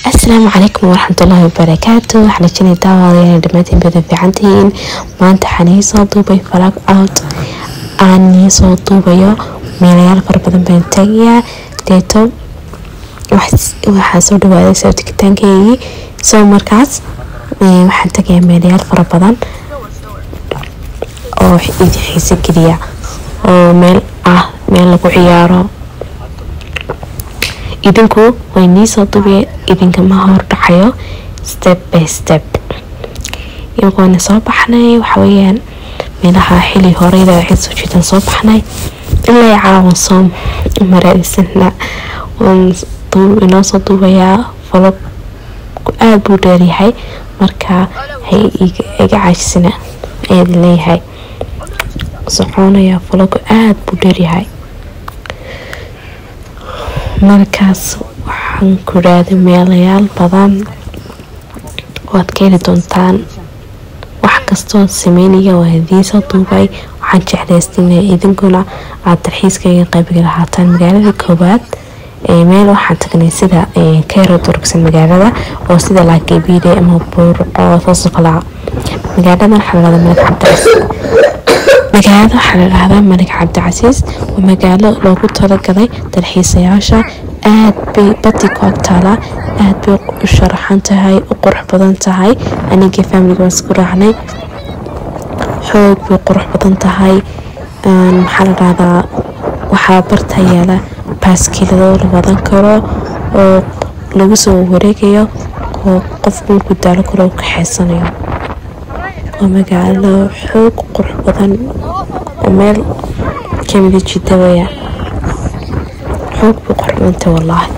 Asalaamu calaykum waraxmatullaahi wabarakaatu. Waxaan rajinay daawadayaal dhammaantiin bada fiicantihiin. Maanta waxaan iisoo duubay vlog out aan iisoo duubayo. Meelayaal fara badan baan tagayaa. Deeto waxaa soo dhawaaday soo tigitaankeygii. Soo markaas waxaan tagayaa meelayaal fara badan oo idin xiiso geliya, oo meel ah meel lagu ciyaaro. Idinku way nii soo duubaya, idinkama hordhacayo, step by step. Iyagoona soo baxnay, waxaweyaan meelaha xili horeyda waxay soo jeedaan. Soo baxnay ilaa caawan soo maraadisana waan inoo soo duubayaa. Vlog aada buu dheeryahay, marka hay iga caajisina ayaad leeyahay soconaya. Vlog aada buu dheeryahay. Markaas waxaan ku raaday meelayaal badan waad ka heli doontaan. Wax kastoo sameynaya waa idiin soo duubay. Waxaan jeclaystay in idinkuna aada dalxiiskayga qaybiga lahaataan. Magaalada koowaad meel waxaan tagnay sida ka yaro durugsan magaalada, oo sida Laagabiile ama Buurco saasoo kale ah. Magaaladan waxaa la dhahdaa Malik Cabdicasiis. Magaalada waxaa la dhahdaa Malik Cabdicasiis. Waa magaalo loogu talagalay dalxiisayaasha. Aad bay badi ku agtaalaa, aad bay u sharaxan tahay, u qurux badan tahay. Anigii familiga waan isku raacnay. Xoog bay qurux badan tahay. Maxaa la dhahdaa, waxaa barta yaala baaskiilado la wadan karo oo lagu soo wareegayo, oo qofku markuu daalo karo u kaxeysanayo. Waa magaalo xoog qurux badan oo meel kamida Jidda weya. Xoog bay qurux badantay wallaahi.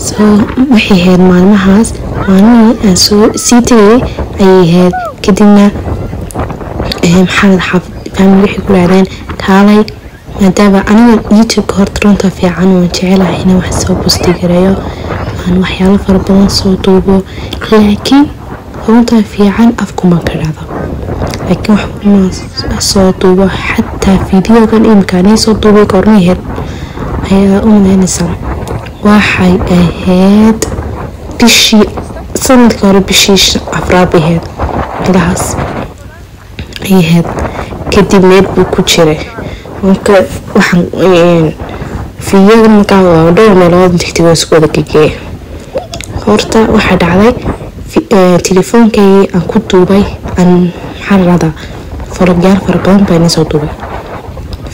Soo waxay ahayd maalmahaas, maalmihii aan soo sii tegayay ayay ahayd. Kadibna maxaa la xaafad family waxay ku raadeen kaalay, maadaama aniga YouTube-ka horta runta fiican waan jecelahay inaan wax soo post gareeyo, aan waxyaalo fara badan soo duubo, laakiin runta fiican afkuma ka dhacdo, laakiin wax ma soo duubo. Xataa videogan imika anii soo duubay goormay ahayd ayaa u malaynaysaa? Waxay ahayd bishii sanadkii hore, bishii afraad bay ahayd, meelahaas ayay ahayd. Kadib meel buu ku jiray. Marka waxaan videogan markaa waa dhowr meelood tigtigo isku wada gegeeyay. Horta waxaa dhacday telefoonkaygii aan ku duubay aan maxaa la dhahdaa vlogyaal fara badan baa inii soo duubay.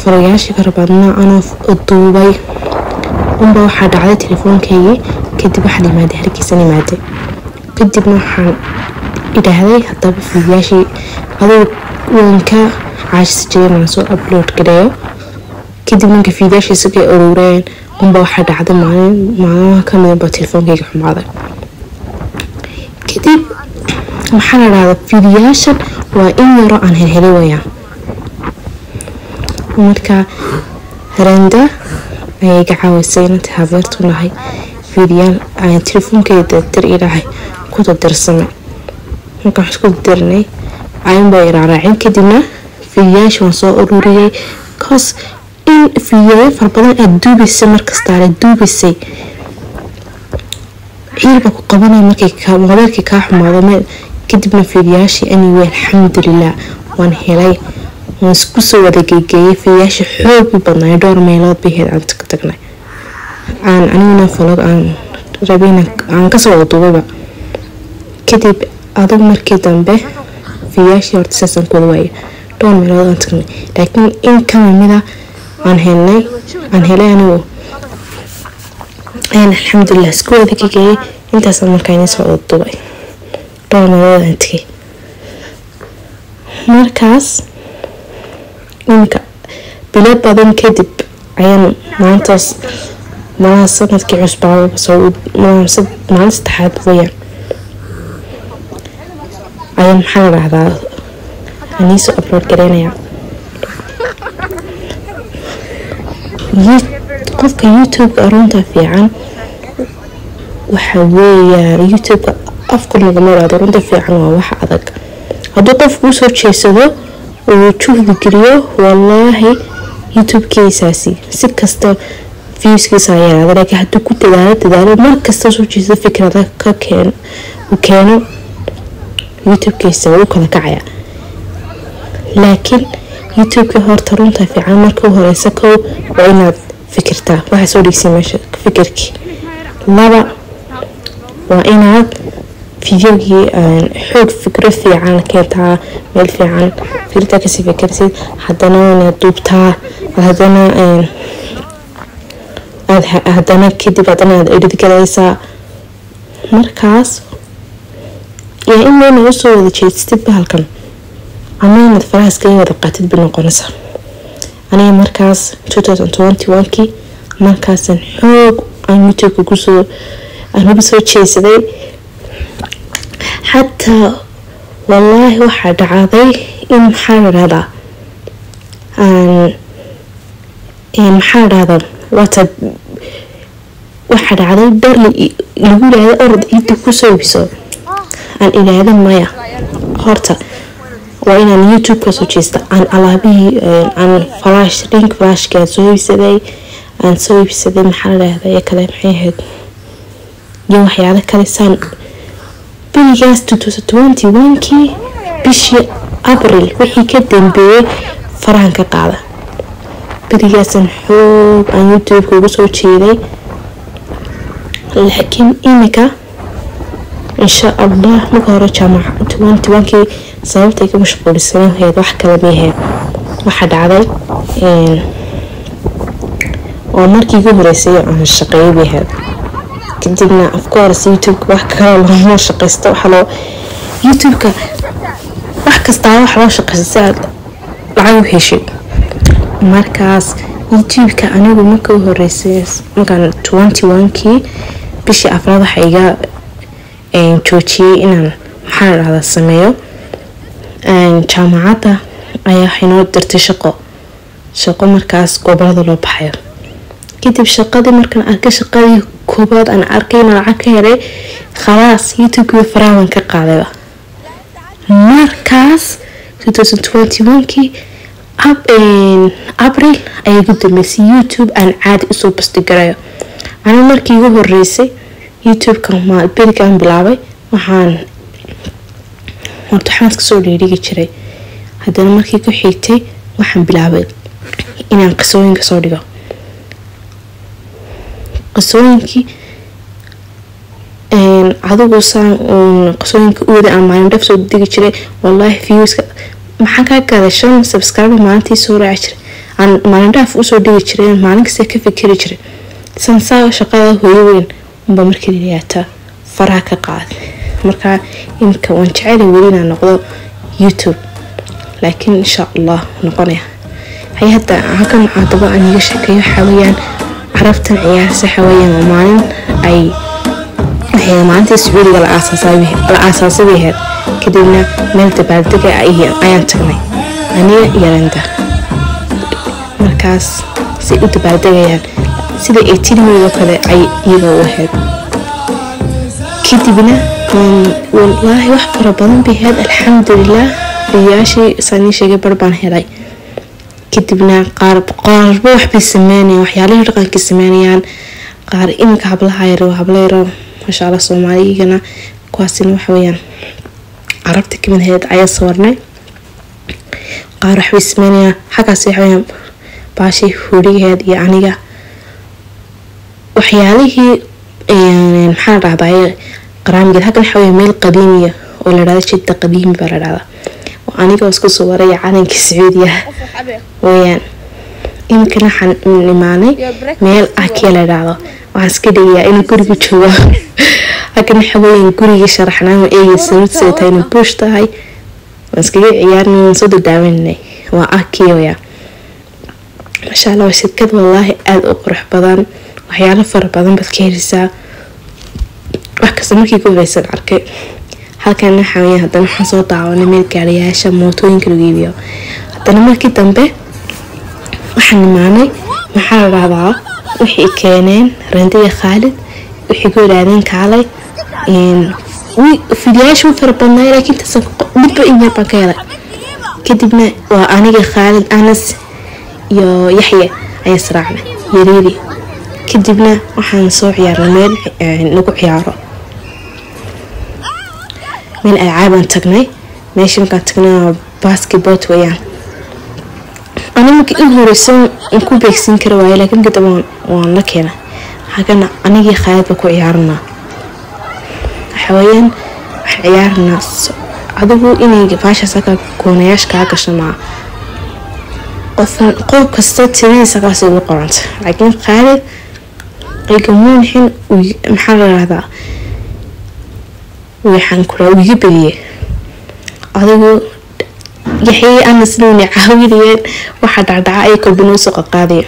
Vlogyaashii fara badnaa anoo duubay unba waxaa dhacday telefoonkaygii. Kadib waxaan imaaday Hargeysan imaaday. Kadibna waxaan idhaahday haddaba fiidiyaashii adigu waan ka caajisi jiray inaan soo upload gareeyo. Kadib marka fiidiyaashii isagay urureen unba waxaa dhacday maalin maalmaha kamid baa telefoonkayga xumaaday. Kadib maxaa la dhahdaa fiidiyaashan waa in yaroo aan helhelay wayaan. Marka Randa ayay iga caawisay, inanta habeertu nahay, fiidiyaal aan telefoonkeyda dir ilaahay ku dadirsamay. Markaan wax isku dirnay ayun baa iraaraacin. Kadibna fiidiyaasha waan soo ururiyay, cause in fiidiyaal fara badan aad duubaysay markastaale duubaysay ciil baa ku qabanaya markay mobeelkii kaa xumaado meel. Kadibna fiidiyaashii anyway alxamdulilah waan helay, waan isku soo wada geegeeyay. Fiidiyaashii xoog u badnaay, dhowr meelood bay ahayd aan ka tagnay, aan aniguna vlog aan rabay aan kasoo wada duubayba. Kadib adugu markii dambe fiidiyaashii horta saasaan ku wada waayay. Dhowr meelood aan tagnay, laakiin in kamida aan helnay, aan helay anigu ayaan alxamdulilah isku wada gegeeyay. Intaasaan markaa inii soo wada duubay dhowr meelood aan tegay. Markaas iminka bilo badan kadib ayaan maalintaas malaha sanadkii cusbaa soo maalin saddexaad weyaan ayaan maxaa la dhahdaa aniisoo upload gareynaya. Qofka YouTube-ka runta fiican waxa weeyaan YouTube-ka afku lagama idhaahdo. Runta fiican waa wax adag. Hadduu qofku usoo jeesado uu juhdi geliyo, wallaahi YouTube-kiisaasi si kasta Viewskiisa yaraada, laakiin hadduu ku dadaalo markasta soo jeesto, fikrada ka keeno uu keeno, YouTube-kiisa wuu kala kacaya. Laakiin YouTube-ka horta runta fiican, marka u horeysa, kow waa inaad fikirtaa waxaa soo dhigsay meesha, fikirkii. Laba, waa inaad videogii xoog fikro fiican keentaa, meel fiican fikirtaa kasii fikirsid. Haddana waa inaad duubtaa, haddana aad haddana kadib haddana aad edit galaysaa. Markaas yaa in weyna usoo wada jeedstid bahalkan ama inaad faraha iskaga wada qaatid bay noqonaysaa. Aniga markaas 2021kii markaasan xoog aan YouTube-ka kusoo aan ugu soo jeesaday. Xataa wallaahi waxaa dhacday in, maxaa la dhahdaa, maxaa la dhahdaa, waata waxaa dhacday dhar lagu yidhaahdo orod ciidda kusoo iibso, aan idhaahdo maya, horta waa inaan YouTube kasoo jeesta. Aan alaabihii aan flash ring flashka aan soo iibsaday, aan soo iibsaday, maxaa la dhahdaa, iyo kale maxay ahayd iyo waxyaalo kale. Saan berigaas 2021kii bishii Abril wixii ka dambeeyey farahan ka qaada, berigaasan xoog aan YouTube-ka ugu soo jeeday. Laakiin imika insha Allah, marka hore jaamaca 21kii sababtay ka mashquulisan ahayd wax kale maahayd. Waxaa dhacday oo markii ugu horeysay aan shaqeeyay bay ahayd. Kadibna of course YouTube-ka wax kale looma shaqeysto, waxa loo YouTube-ka wax kastaa wax loo shaqeysto si aad lacag u heshid. Markaas YouTube-ka anigu marka u horeysay markaan 21kii bishii afraad waxa iga joojiyey inaan, maxaa la dhahdaa, sameeyo, jaamacadda ayaa waxay noo dirtay shaqo markaas gobolada loo baxayo. Kadib shaqadii markaan arkay, shaqadii koobaad aan arkay inaan lacag ka helay, khalaas, YouTube-kii faraha waan ka qaadayba. Markaas 2021kii Abril ayay igu dambeysay YouTube aan caadi usoo basti garayo. Aniga markii igu horeysay YouTube-ka berigaan bilaabay, waxaan horta waxaan iska soo dhiidhigi jiray. Haddana markii ku xigtay waxaan bilaabay inaan qisooyinka soo dhigo. Qisooyinkii adigu saan uun qisooyinka u wada aan maalin dhaf soo digi jiray. Wallaahi viewska maxaan kaa gaday, 5 subscriber maalintii soo raaci jiray, aan maalin dhaaf usoo dhigi jiray, maalin kasta ka fikiri jiray sansaa shaqada hooyo weyn unba markii layihaataa faraha ka qaaday. Markaa imika waan jecelay weli inaan noqdo YouTube, laakiin insha Allah noqonaya. Hay hadda halkan hadaba aan iga sheekeeyo, waxaa weeyaan carabtan ciyaarsa, waxaa weeyaan waa maalin ay waxay maalintii Sacuudiga la aasaasay bay ahayd. Kadibna meel dabaaldega ayaan tagnay aniga iyo Randa. Markaas say u dabaaldegayaan sida ay tirmeydo kale ay iyaga u ahayd. Kadibna wallaahi wax fara badan bay ahayd, alxamdulilah. Riyaashii saan sheegay bar baan helay. Kadibna qaar qaarba waxbay sameynayaan, waxyaalihii dhaqankii sameynayaan qaar. Iminka hablaha yaro, habla yaro maasha Allah, Soomaaligana kuwaasina waxa weeyaan carabta kamid ahayd ayaa sawarnay. Qaar waxbay sameynayaan xaggaas, waxa weeyaan baashii hoorigeed iyo aniga waxyaalihii, maxaa la dhahdaa, qaraamigeed. Halkan waxa weeye meel qadiimiya oo la dhahdo Jidda Qadiimi baa la dhahdaa, oo aniga oo isku sawaraya calanka Sacuudiya weeyaan. Iminkana waxaan imaanay meel Akiya la dhahdo, waxaan iska dhigayaa inuu guriga joogo. Halkan waxa weeyaan gurigii sharaxnaa oo eegay sawir sida tahay inuu buush tahay, waan iskaga ciyaarnay, waan soo dadaawanay. Waa Akiya weeyaan, maasha Allah. Waa shirkad wallaahi aada u qurux badan, waxyaalo fara badan baad ka heleysaa, wax kasta markii ku horeysan arkay. Halkan waxa weeyaan haddana waxaan soo daawanay meel gaariyaasha mootooyinka lagu iibiyo. Haddana markii dambe waxaan imaanay, maxaa la dhahdaa, waxay keeneen Randiya Khaalid, waxay ku yidhaahdeen kaalay. Fidiyaasha u fara badnaay, laakiin taasan midba in yar baan ka helay. Kadibna waa aniga, Khaalid, Anas iyo Yaxya ayaa israacnay yariiri. Kadibna waxaan soo ciyaarnay meel lagu ciyaaro, meel alcaabaan tagnay. Meesha markaan tagnay basketball weeyaan. Ani markii in horeysa aan ku beegsin kara waaye, laakiin markii dambe waan la keenay. Xagana anigii Khaalid baa ku ciyaaranaa. Waxa weeyaan waxaan ciyaaranaa adigu inay baashaas halkaa koonayaasha kaa gasho maa qof kasta tiradiisa kaas ugu qoranta, laakiin Khaalid igamuunxin. Maxaa la rahdaa, waxaan kuraa iga bediyey. Adigu Yaxye ana sidayna caawinayeen, waxa dhacdhaca ay kolba noo soo qadqaadaya.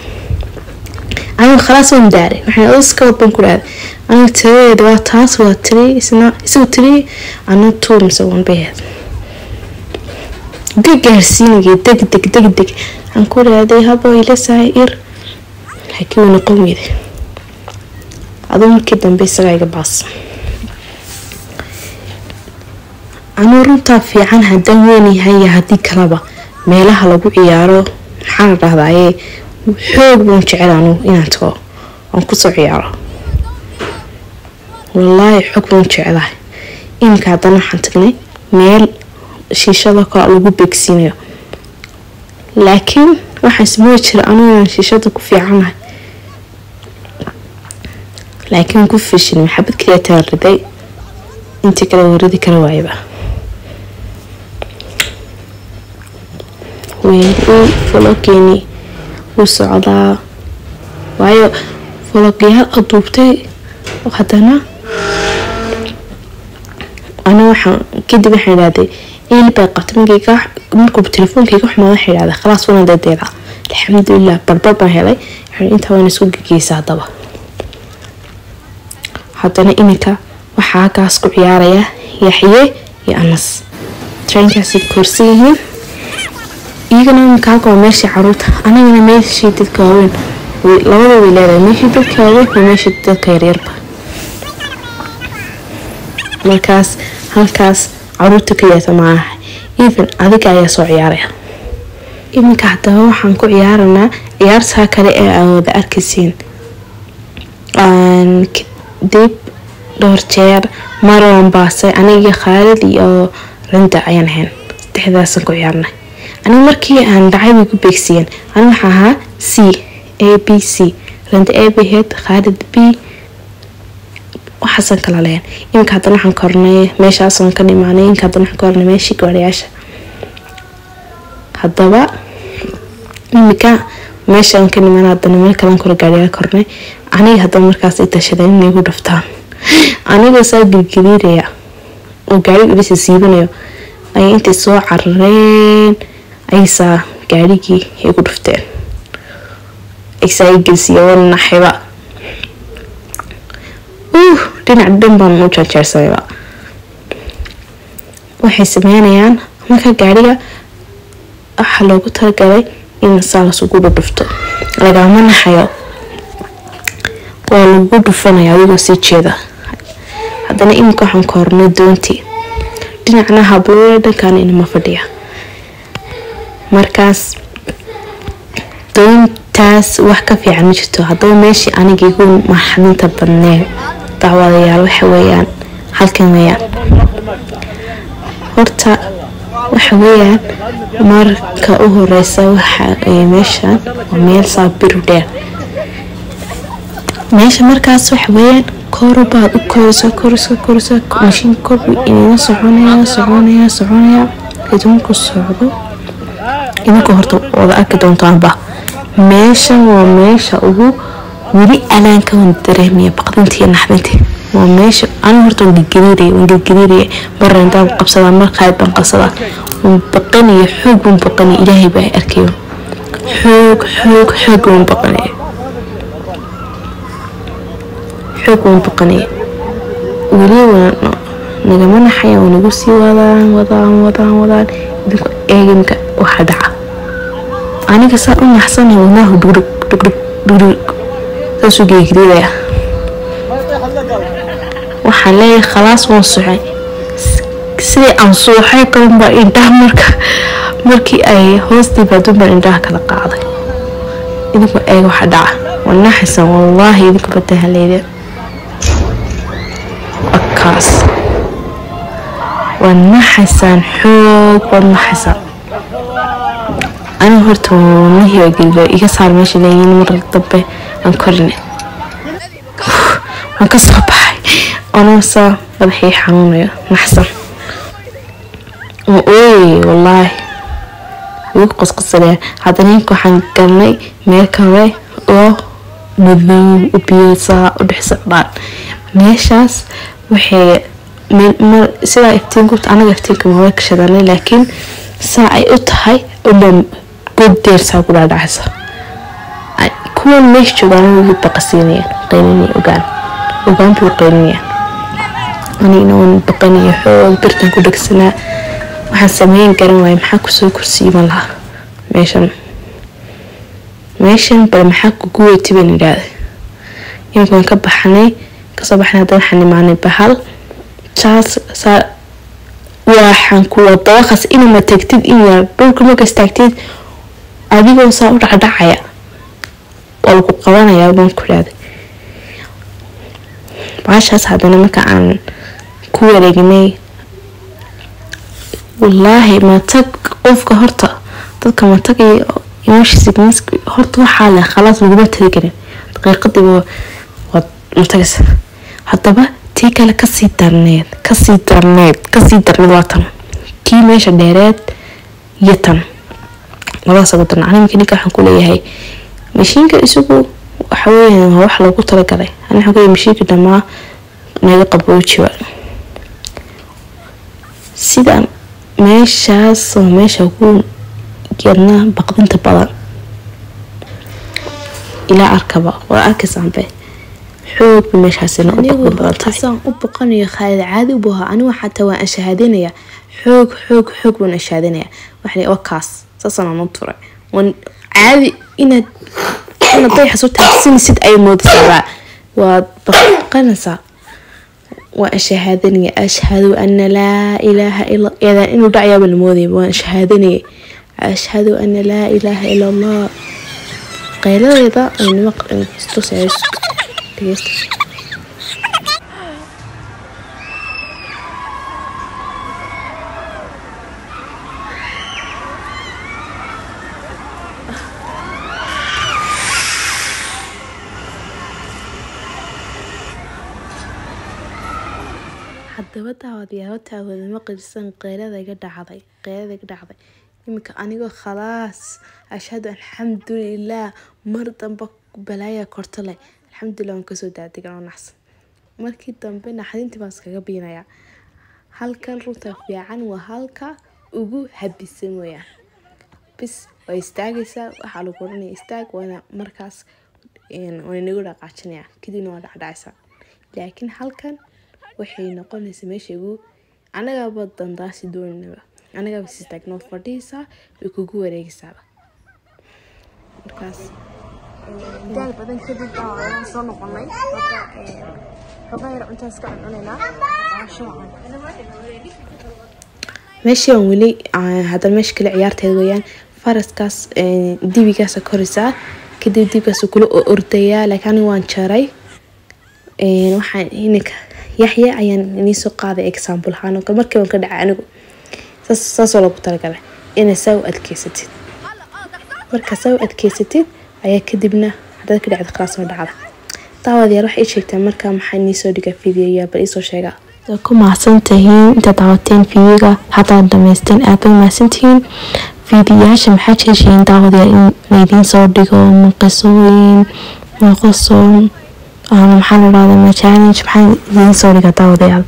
Anigu khalaas waan daaray, waxaan iska wad baan ku dhahday. Anigu tiradeeda waa taas, waa tiri isna isagu tiri, ana two mise one bay ahayd. Ga gaarsiinayay deg deg deg deg aan ku dhahday habo ila sahay ir, laakiin wuu noqon weyday. Aduu markii dambe isagaa iga baas. Anuu runtaa fiican haddaan weynyahay iyo haddii kalaba meelaha lagu ciyaaro, maxaa la dhahdaaye, xoog baan jecel anugu inaan tago aan kusoo ciyaaro. Wallaahi xoog baan jecelahay. Iminka haddana waxaan tagnay meel shiishada kale lagu beegsiinayo, laakiin waxaan ismoodi jira anugu inaan shiishada ku fiicanahay, laakiin ku fishilmay. Xabad kaliya taan riday, intii kale waa ridi kara waayaba. Weli vloggeeni wuu socdaa, waayo vlogyaal aduubtay haddana ana waxaan kadib waxaan idhahday il bay qabtay markayga markuu telefoonkayga xumaada. Waxaan idhahday khalaas waan dedeeda. Alxamdulilah barbar baan helay. Intaa waan isku gegeysa. Haddaba haddana iminka waxaa kaas ku ciyaaraya Yaxye iyo Anas, trainkaasi korsan yihiin iyagana. Iminka halka waa meeshii caruurta, anagana meeshii dadka waaweyn. Labada way leedahay, meeshii dadka waaweyn iyo meeshii dadka yaryarba. Markaas halkaas caruurta kaliyaata maaha, even adiga ayaa soo ciyaaraya. Iminka haddaba waxaan ku ciyaaranaa ciyaartaa kale ee aa wada arkaysiin. Kadib dhowr jeer mar waan baasay. Aniga, Khaalid iyo Rinda ayaan ahayn, saddexdaasaan ku ciyaarnay. Aniga markii aan dhacay way ku beegsiyeen. Aniga waxaa ahaa C, A, B, C. Rinda A bay ahayd, Khaalid B, waxaasaan kala lahayn. Iminka haddana waxaan kornay meeshaasaan ka dhimaanay. Iminka haddana waxaan kornay meeshii gaariyaasha. Haddaba iminka meeshaan ka dhimaan, haddana meel kalan kora gaariyaal kornay. Aniga haddaba markaas ay tashadeen inay igu dhaftaan. Anigoo saa girgiriiraya oo gaariga dhisa siibanayo ayay intay soo carareen aysaa gaarigii igu dhufteen, aysaa i gelsiiya. Waan naxayba, dhinac dhan baan u jarjeersadayba. Waxay sameynayaan marka gaariga waxaa loogu talagalay in saa lasugu dhudhufto, lagama naxayo, waa lagu dhufanaya adigoo sii jeeda. Haddana iminka waxaan koornay doontii, dhinacna hablooya, dhankaana inama fadhiya. Markaas doontaas wax ka fiican ma jirto. Haddaba meeshii aniga igu maxdinta badnee, daawadayaal, waxa weeyaan halkan weeyaan. Horta waxa weeyaan marka u horeysa waxa meeshan waa meel saa biru dheer meesha. Markaas waxa weeyaan kor baad u koraysaa, koraysaa, koraysaa, mashiin kor buu inoo soconaya, soconaya, soconaya. Idinku socdo, idinku horta wada arki doontaanba. Meeshan waa meesha ugu weli alaanka waan dareemaya baqdintii iyo naxdintii. Waa meesha aniga horta waan girgiriiraya, waan girgiriiraya. Mar intaan qabsadaa, mar Khaalid baan qabsadaa. Waan baqanaya, xoog baan baqanaya. Ilaahay baa arkayo, xoog xoog xoog waan baqanaya, xoog waan baqanaya. Weli waan nagama naxaya, waa nagu sii wadaan, wadaan, wadaan, wadaan. Idinku eegimka waxa dhaca. Aniga saa u naxsanay, wadnahu dhugdhug dhugdhug dhugdhug saasuu geegriidaya. Waxaan leeyahay khalaas waan suxay. Sidii aan suuxay kalan baa indhaha marka markii ay hoostii baaduun baan indhaha kala qaaday. Idinku eega waxa dhaca. Wanaxaysan wallaahi idinka badahaleyda akaas waad naxaysaan, xoog waad naxaysaan. Aniga horta wadnihii geliyo iga saar meesha leeyihiin. Mar dambe aan korine waan ka soo baxay anoosaa madaxii xanuunayo, naxsan ooy, wallaahi wuu qosqosanaya. Haddana ninka waxaan galnay meel kale oo madow u biyosaa u dhex socdaan. Meeshaas waxay sidaa iftiinku, anaga iftiinka maba ka shidanay, laakiin saa ay u tahay udhan god saa ku dhaadhacaysa. Kuwan meesha joogaan way baqasiinayaan, qaylinaya, ogaan ogaan bay qaylinayaan. Anigana waan baqanaya, xoog birtan ku dhegsanaa. Waxaan sameyn garan waaya, maxaa kusoo kursiiman lahaa meeshan meeshan bal maxaa kugu weyti baan yidhaahday. Iminka waan ka baxnay, kasoo baxnay. Haddana waxaan imaanay bahal saas saa waxaan kuwa dabaqas inama tagtid in yar dhulka marka istaagtid adigoo saa u dhacdhacaya waa lagu qabanayaa baan ku idhaahday baashaas. Haddana marka aan ku wareegnay, wallaahi matag qofka horta dadka matag iyo emotion sickness horta waxaa leh khalaas laguma talagelin, daqiiqadiiba waad matagaysa. Haddaba tii kale kasii darneed, kasii darneed, kasii darneed waa tan kii meesha dheereed iyo tan labadaas ugu darna. Animka ninka waxaan ku leeyahay mashiinka isagu waxa weeyaan waa wax loogu talagalay. Ani waxaan ku leeyahay mashiinka dhammaa naga qaboojiba sida meeshaas waa meesha ugu yadna baqdinta badan ilaa arkaba waa arkaysaanbe xoog bay meeshaasina u baqdin badan tahay. Saan u baqanayo Khaalid caadi u ahaa, anigu xataa waan anshahaadinaya, xoog xoog xoog baan anshahaadinaya. Waxaan waa kaas saasaan aan u turay waan caadi inaad dayaxa soo taabsanaysid ay moodaysaa, waad baqanaysaa. Waan ashahaadanaya, ashhadu ana laa ilaaha illa iyadaan inuu dhacayaaba la moodaya. Waan ashahaadanaya, ashhadu ana laa ilaaha ila Allah. Qayladeeda aynima tusayso, dhegeysta. Haddaba daawadayaal, taawada ma qirsan qaylada iga dhacday, qaylada iga dhacday iminka anigoo khalaas ashhadu alxamdulilah mar dambe balaaya korto leh, alxamdulilah waan kasoo daadegan oo naxsan. Markii dambe naxdintii baan iskaga biinayaa. Halkan runta fiican waa halka ugu habisan weeyaan, bis waa istaagaysaa, waxaa lagu oranaya istaag, waana markaas waa inagu dhaqaajinaya, kadibna waa dhacdhacaysaa. Laakiin halkan waxay noqonaysaa meesha ugu anagaba dandaasi doonaba, anagaba is istaagna, waad fadhiyaysaa, way kugu wareegaysaaba markaas. Daal badan kadib baa soo noqonay. Hadda xogaa yar cuntaa iska cuncunaynaa. Meeshii aan weli haddana meesha kale ciyaarteed weeyaan faraskaas dibigaasa koraysaa, kadib dibigaas kula ordayaa, laakiin aniga waan jaray. Waxaan ininka Yaxya ayaan inii soo qaaday example ahaan oo kale. Markii waan ka dhacay anigu saasoo loogu talagalay inay saa u adkeysatid. Marka saa u adkeysatid ayaa kadibna haddaad ka dhacdo khalaas waa dhacda. Daawadayaal, waxay ii sheegtaa marka maxaa inii soo dhiga videoya, bal iisoo sheega. Waa ku mahadsantihiin intaad daawateen videoga, haddaad dhamaysteen aad bay mahadsantihiin. Fiidiyaasha maxaa jeceshihiin daawadayaal in laydiin soo dhigo? Ma qisooyin, ma qoso, maxaa la dhahdaa, ma challenge, maxaa idiin soo dhiga daawadayaal?